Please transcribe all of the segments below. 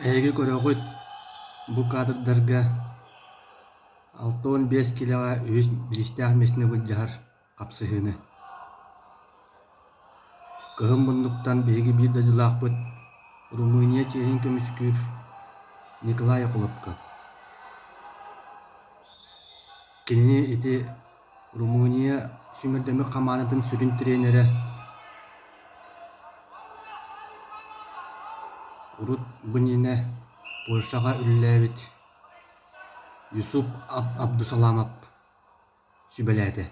Эһиги көрөҕүт, бу кадрдарга 65 киилэҕэ үһүс бириистээх миэстэни былдьаһар хапсыһыыны. Кыһын муннуктан биһиги биир дойдулаахпыт Румыния чиэһин көмүскүүр Николай Охлопков. Кинини ити Румыния сүүмэрдэммит хамаандатын сүрүн тренерэ урут бу иннинэ Польшаҕа үлэлээбит Юсуп Абдусаламов сүбэлээтэ.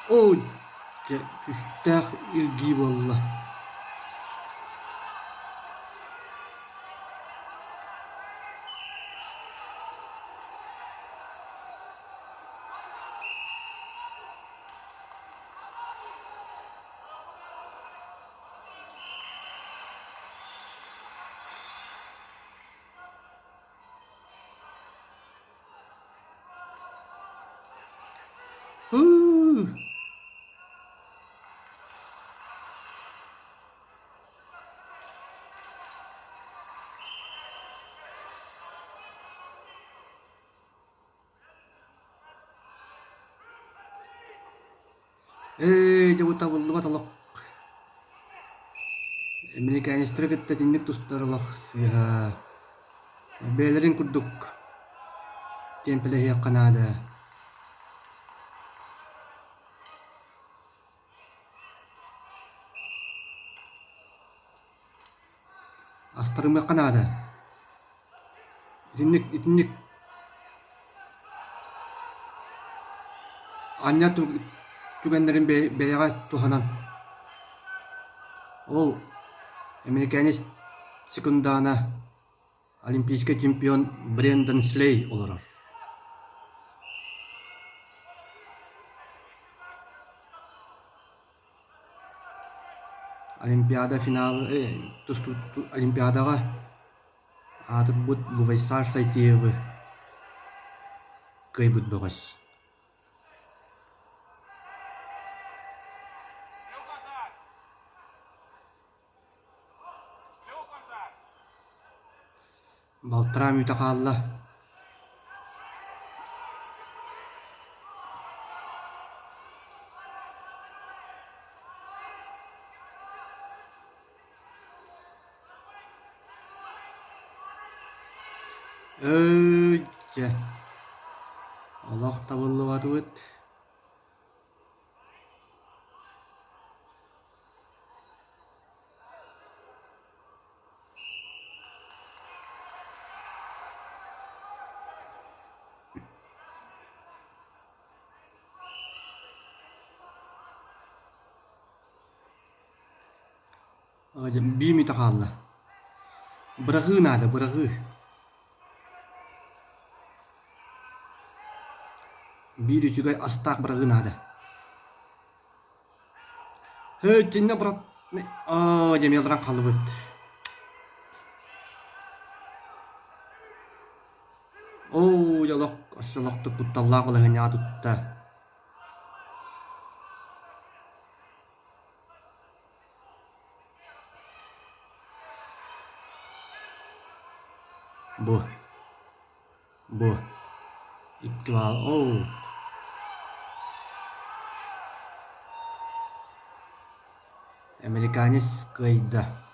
Оо, дьэ, күүстээх илгии буолла. Һыы! Ээ, дьэ бу табыллыбат олох. Эмирикээнистэрэ кытта итинник тустар олох сыыһа. Бэйэлэрин курдук тиэмпэлэһиэххэ наада. Астарымыахха наада. Итинник, итинник анньар түгэннэрин бэйэҕэ туһанан ол эмирикээнис секундаана олимпийскай чемпион Брендан Слей олорор. Олимпиада финал Олимпиадаҕа аатырбыт Бувайсар Сайтиевы кыайбыт бөҕөс. Балтараа мүнүүтэ хаалла. Өөй дьэ, олох табыллыбатыбыт. Биир мүнүүтэ хаалла. Быраҕыы наада, быраҕыы. Биир үчүгэй астаах быраҕыы наада. Һэй, итиннэ брат, аа, дьэ миэлран хааллыбыт. Оо, дьэ олох, өссө олохтук кутталлаах балаһыанньаҕа тутта. Бу, бу, икки баал, оо. Американец кыайда.